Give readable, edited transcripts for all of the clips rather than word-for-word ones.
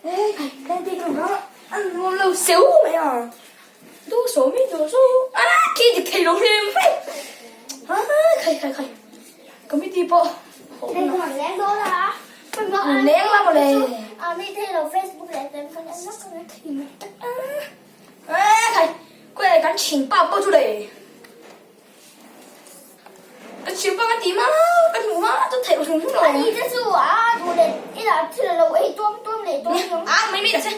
An nuam lo seu mai a. Tu so mi tu so a khi dik thei lo hrim hrim. Ha khai khai khai. Committee pawh. Hei ka leng dawn a. Leng la mawle. A mi thei lo Facebook leh kan kan en lawk ang. A khai. Khawi kan chhin pa pawh chu le. Ka chim bang a ti ma ka hmu ma chu theih hrim hrim lo. Ani te chu a duh leh ila thil a lo ei tuam tuam leh dawn ang. A mai mai ta che.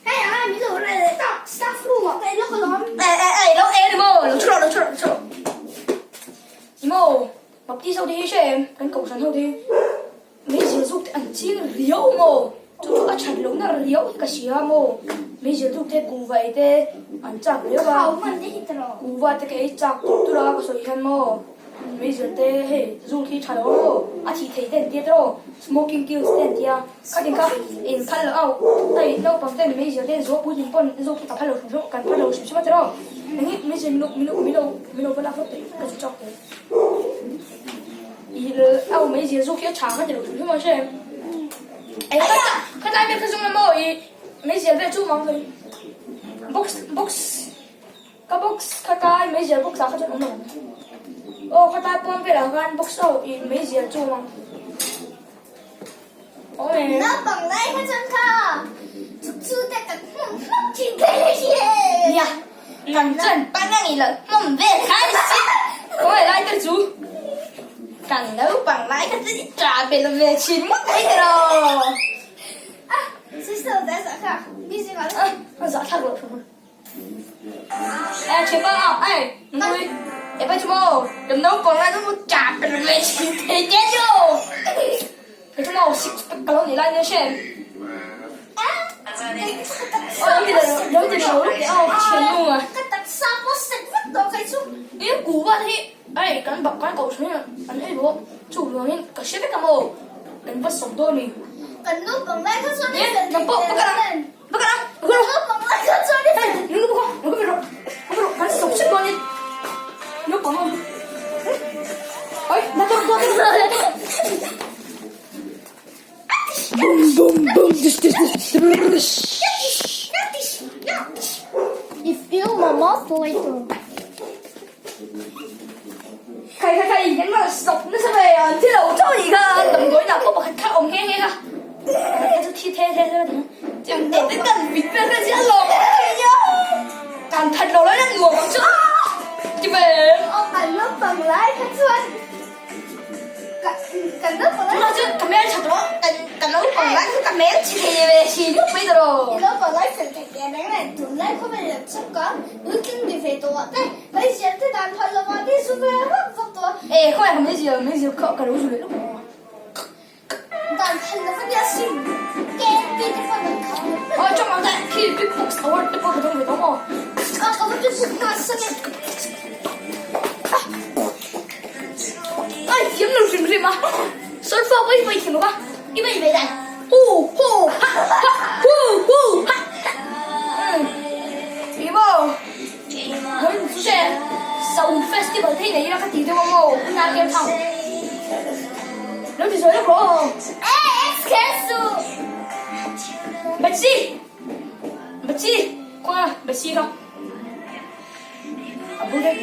Hei a min lo rel leh tak staff room ah ka ei lawk alawm. E e e lo e ni maw lo thu rawh lo thu rawh lo thu rawh. Ni maw Baptist ho te hi hre em kan kohhran ho te hi Meizial zuk te an ching riau maw? Chu chu a that lohna riau hi ka hria maw? Meizial zuk te kuhva ei te an chak riau a, kuhva te ka ei chak tur tur a ka sawi hian maw? Meizial te hei zuk hi tha lo a maw? A thih thei te an tia tawh, smoking kills te an tia, khatin kha in phal loh au, hei naupang ten meizial te an zuah puitling pawn zuk hi ka phal lo hrim hrim, kan phal lo hrim hrim a tiraw? Eng hi meizial milo milo milo milo va lak lawk teh ka zu chak teh. I au mai zia zuk hi a tha ka ti lo hrim hrim a hre em. Ei kha kha tlai vel kha zung emaw i meizial vel chu mang mai. Box box ka box kha tlai meizial box ah kha chuan awm lo ang. Aw kha tlai pawn velah khan box ho i meizial chu awm ang. Awm em. Naupang lai kha chuan kha chuk chu te kan hmawm hlawk thin thei le hi. Nia nang chuan pangang i lo hmawm vel kha ni si. Khawi lai te chu kan naupang lai kha chu i tla ve lo ve thin ngawt mai tiraw. A sister te zah kha busy ngai A a zah thlak loh hrim. Ê thiam a ê nui ê ba chu maw kan naupang lai chu tla ve lo ve thin thei te chu. Kei chu maw six pack ka lo nih lai nia hre em. Aw lo ti lo ti lo lawk teh aw ka thiannu a. Ka taksa pawh set vek tawh kei chu. I ku va hi ei kan bak kan koh hring an ei duh chu vangin ka hre vek a maw kan va sawp dawn ni. Kan naupang lai kha chuan i nang pawh pakhat ang pakhat ang pakhat ang. Naupang lai kha chuan i hei nang pawh kha nang pawh rawh rawh kan sawp hrep dawn ni naupang ho ai na tawrh dawn Bum bum bum dish dish dish dish. If you mama later. Khai khai khai những mà sọc nó sẽ về thi đấu cho gì kha tầm gối nào có bậc khác ông nghe nghe kha cái chú thi thế thế thế chẳng để tới cần vịt về cái diễn lò nhá càng thật lò lấy đang ngồi bằng chữ chứ về Ông bà lớp bằng lái khách xuân. Kan naupang lai Tunah chuan ka hmel tha tawh a, kan naupang lai chu ka hmel chhe thei ve thin khawp mai tawh. I naupang lai fel thei teh reng reng tunlai khawvel leh chhuk a puitling ni ve tawh ah te meizial te dan phal lo ah te zu ve vak vak tawh a. E khawngaih ka meizial meizial kha ka lo zu leh lawk ang a. Dan phal lo ania sin KNP te pawn an khap lo. Aw chawng ang daih khi big box award te pawh ka dawng ve tawh maw. A ka va ti buk nghal sak e. Ai thiam lo hrim hrim a solfa pawh i vawi thiam lo a i vawi ve dan hu hu ha ha hu hu ha ha umm ti maw vawiin chu che sound festival thei nei ila ka ti deuh a maw hun a kel thang lo ti sawi lawk rawh aw. Excuse Betsy Betsy khawnga Betsy kha a bul daih.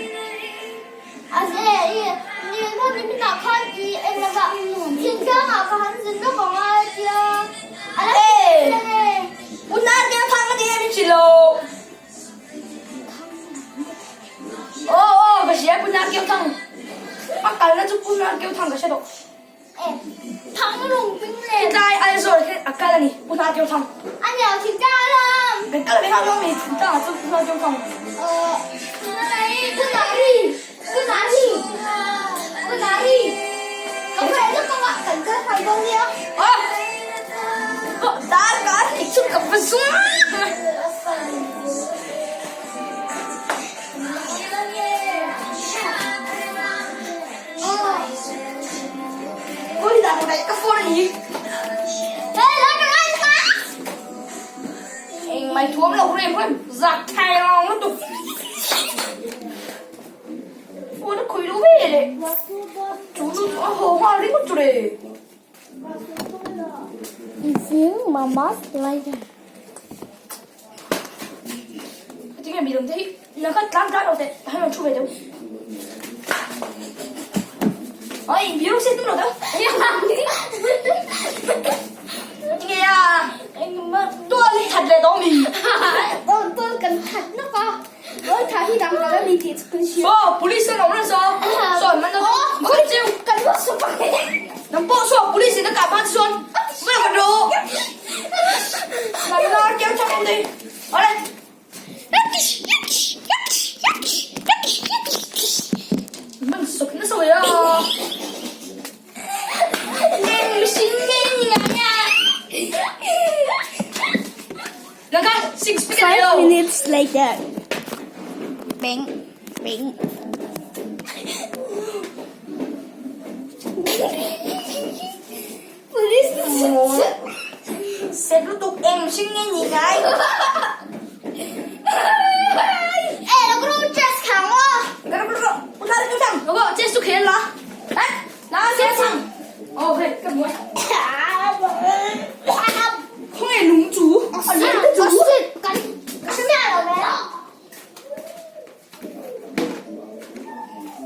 A ze i ni kha ni minah khan i eng laka thingtlang ah ka han zin lawk ang a tia a la Ê! thing e. Una tia thang a tia ni chi lo. Aw aw ka hria puna keu thang. A kalna chu puna keu thang ka hre tawh. Thang lung ping le. Tlai Aizawl ah khan a kal a ni puna keu thang. A niau thingtlang a lang. Kan kal ve nghal lo mi thingtlang ah chuan puna keu thang. Punari Punari Punari Ka hre lawk ang a kan kal nghal dawn nia. Aw dar kar hnih chu ka va zum. Ui dah ka ka phone a ni. Eng mai thuam lo rem rem zak thai rong lutuk. Phone a khawi lo ve le. Chu nu chu a haw nghal ringawt chu le. Using mama's lighter. Tinge mi dang te hi na kha tlan tlan lo teh tah hian rawn thu ve deuh. Ai in biru se tum lo deuh. Tinge a tual hi that leh tawh mi. Tual kan that nawk a. Tual tha hi dang kal a ni tih chu kan hria. Aw police an awm reng saw. Saw an man dawn. Khawi chiu. Kan va sup ang. Nang pawh saw police in a kah hma che chuan va vat rawh. Nang nar kiang chak awm thei. Awle. Man sawk nasa mai a. Nang kha six pack a ni lo. Minutes later. Bing bing. Police Set lutuk eng mihring nge ni ngai. Eh, lo group chess khang o. Group group. Uthar ka thang. Lo chess chu khel la. Eh, la chess thang. Oh, hey, ka muai. Không nghe lúng chú. À, lúng chú. Kan kan lo ve.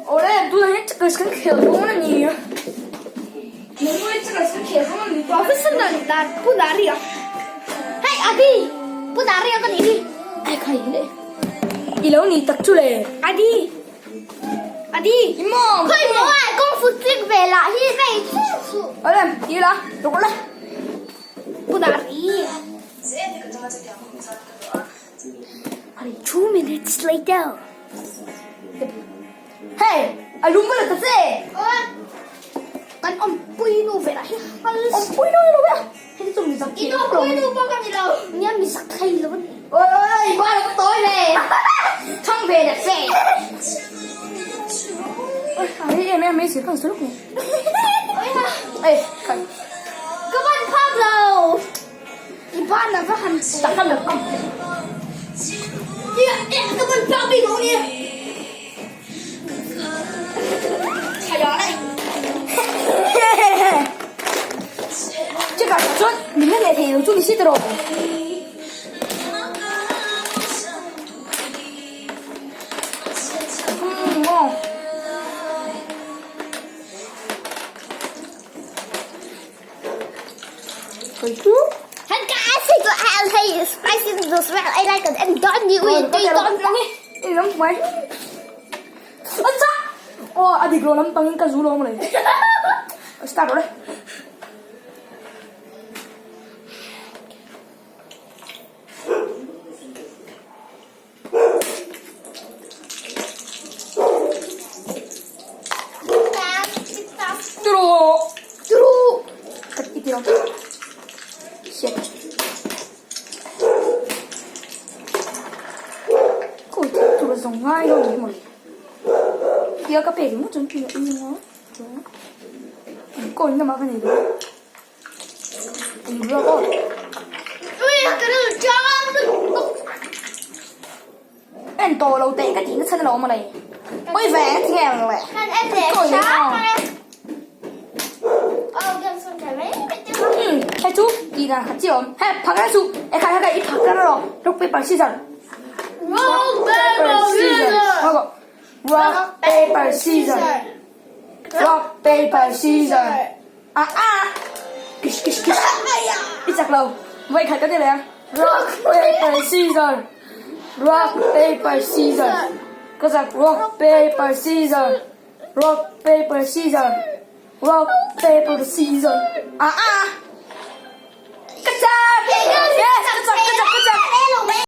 Awle, tunah hian chakers kan khel dawn a ni. Nangmah chakers kan khel dawn a ni. Professor na na pu Dari a. Hey Adi, pu Dari a ka nih hi. Ai khai le. I lo ni tak chu le. Adi. Adi. I maw. Khoi maw ai kung fu chik ve lah hi vei chu chu. Awle, ti la, tuk la. Pu Dari. 2 minutes later. Hey, a lung va la ta che. Kan awmpui nu ve lah hi hal. Awmpui nu ni lo ve a. Hei chu mi zak I awmpui nu pawh ka ni lo. Nia mi zak thei lo a ni. Oi oi oi, ba la ka tawi ve. Thang ve la che. Oi, a hei em em mai si khan suluk ni. Oi ha. Ei, khai. Ka ban phak lo. I ban a va han Tak a la kam. Ia, ia, ka ban phak bik lo nia. Thaya le. Chekah chuan min la leh thei lo chu ni si ta rawh. Hmm, aw. Han ka acid lo al hei spicy noodles vel ai lai kan en dawn ni ui tui dawn Lang hi i lam mai. Acha! Aw a dik lo lampang in ka zu lo maw le. Start rawh le. Turu! Turu! Ka ti ti lo. Shit. Ko tur zawng ngai lo ni maw le. Tia ka pek ringawt chuan tui a eng a. An kawi na mah ka nei lo. Eng ruak aw. Ui ka ru chang lutuk. En tawh lo teh ka tih na chhan alawm alei. Ui ve ti nge ang le. Kan en leh hram a. Oh kan sawn thei mai mai te. Hmm hei chu tih dan khat chi awm. Hei phak reng chu e khai khai i phak reng rawh rock paper scissor. Rock paper scissor. Rock paper scissor. Rock paper scissor. A a kish kish kish i chak lo voi khat ka ti leh ang rock paper scissor rock paper scissor ka chak rock paper scissor rock paper scissor rock paper scissor a a.